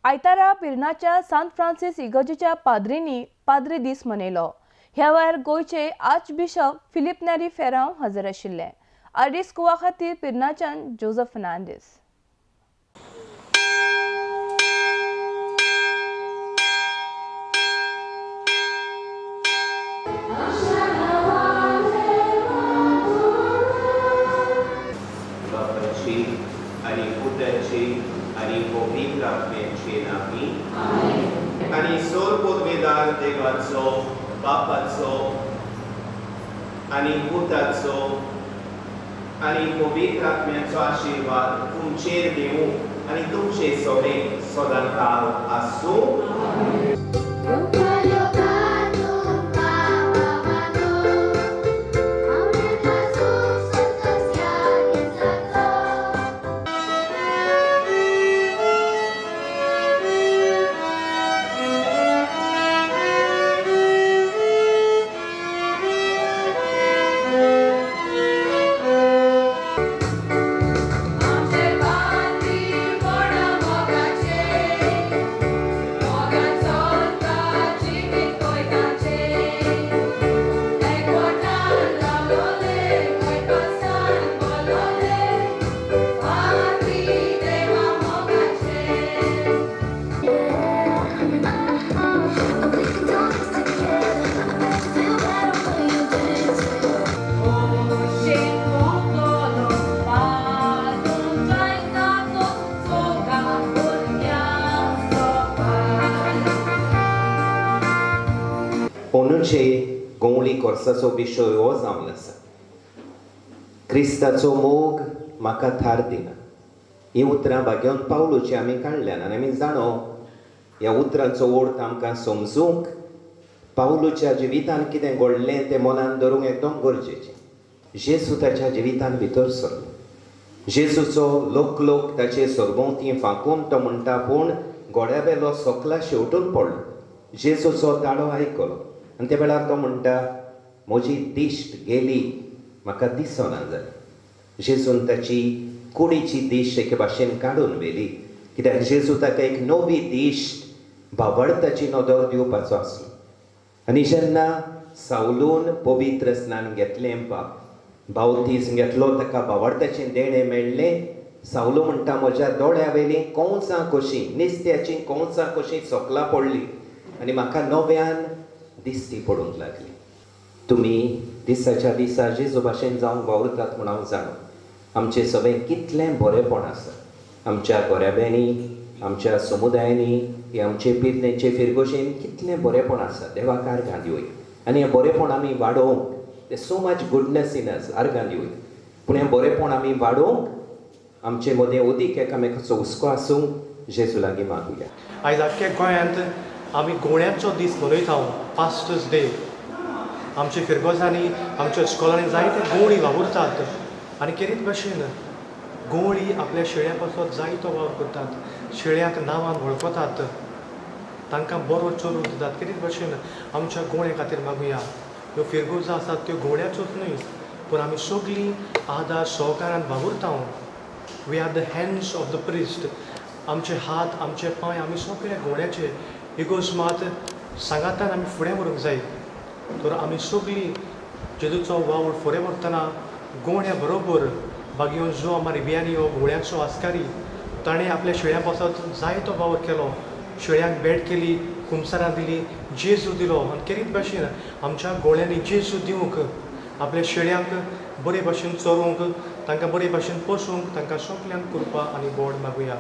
आयतारा पिर्णाच्या सांत फ्रांसीस इगर्जेच्या पाद्रींनी पाद्री दीस मनयलो. ह्या वेळार गोंयचे आर्चबिशप फिलीप नेरी फेरांव हजर आशिल्ले. आरडीएक्स गोवा खातीर पिर्णाच्यान जोजफ फर्नांडीस. बापाची आनी पुताची आनी पवित्र आत्म्याचे नांवी. आनी सोर पदवेदार देवाचो, बापाचो आनी पुताचो आनी पवित्र आत्म्याचो आशिर्वाद तुमचेर दिवं आनी तुमचे सगळे सदांकाळ आसूं. अंदूचे गवळी कोर्साचो विशय हो जावन आसा, क्रिस्ताचो मोग म्हाका थार दिना. हीं उतरां भाग्योन पावलूची आमी काडल्यान आनी आमी जाणो ह्या उतरांचो अर्थ आमकां समजूंक पावलूच्या जिवितान कितें घडलें तें मनान धरूंक एकदम गरजेचें. जेजू ताच्या जिवितान भितर सरलो. जेजूचो लोक ताचे सरभोंवती फांकून तो म्हणटा, पूण घोड्या वेलो सकला शेवटून पडलो. जेजूचो ताळो आयकलो आनी त्या वेळार तो म्हणटा, म्हजी दिश्ट गेली, म्हाका दिसना जालें. जेजून ताची कुडीची दिश्ट एके भाशेन काडून व्हेली, कित्याक जेजू ताका एक नवी दिश्ट बावडताची नदर दिवपाचो आसलो. आनी जेन्ना सावलून पवित्र स्नान घेतलें, बावतीज घेतलो, ताका बावडताचें देणें मेळ्ळें. सावलू म्हणटा, म्हज्या दोळ्या वेलीं कंवचां कशीं, निस्त्याचीं कंवचां कशीं सोकलां पडलीं आनी म्हाका नव्यान दिश्टी पडूंक लागली. तुमी दिसाच्या दिसा जेजू भाशेन जावंक वावुरतात म्हूण हांव जाणो. आमचें सगळें कितलें बरेंपण आसा, आमच्या घराब्यांनी, आमच्या समुदायांनी, हे आमचे पिर्णेचे फिरगोशेन कितलें बरेंपण आसा. देवाक आर्गां दिवया आनी हें बरेंपण आमी वाडोवंक. There's so much goodness in us, आर्गां दिवया. पूण हें बरेंपण आमी वाडोवंक आमचे मदें अदीक एकामेकाचो हुस्को आसूंक जेजू लागीं मागुया. आयज आख्ख्या गोंयांत आमी गोवळ्यांचो दीस मनयता, पास्टर्स डे. आमच्या फिरगोजांनी, आमच्या इस्कॉलांनी जायते गवळी वावुरतात आनी केरीत भाशेन गवळी आपल्या शेळ्यां पासत जायतो वावर करतात. शेळ्यांक नांवान वळखतात, तांकां बरो चरूंक दितात. केरीत भाशेन आमच्या गवळ्यां खातीर मागुया. ह्यो फिरगोजां आसात त्यो गवळ्याच्योच न्हय, पूण आमी सगळीं आदार सहकारान वावुरता. We are the hands of the priest. आमचे हात, आमचे पांय आमी सगळे गवळ्याचे. इगोर्ज मात सांगातान आमी फुडें व्हरूंक जाय. तर आमी सगळीं जेजूचो वावर फुडें व्हरतना गवळ्या बरोबर बागयोन जो आमार रिबियानी हो गवळ्यांचो आस्कारी, ताणें आपल्या शेळ्यां पासत जायतो वावर केलो. शेळ्यांक भेट केली, कुमसारां दिली, जेजू दिलो. आनी केरीत भाशेन आमच्या गवळ्यांनी जेजू दिवंक, आपल्या शेळ्यांक बरे भाशेन चरोवंक, तांकां बरे भाशेन पोसूंक, तांकां सगल्यांक कृपा आनी गोड मागुया.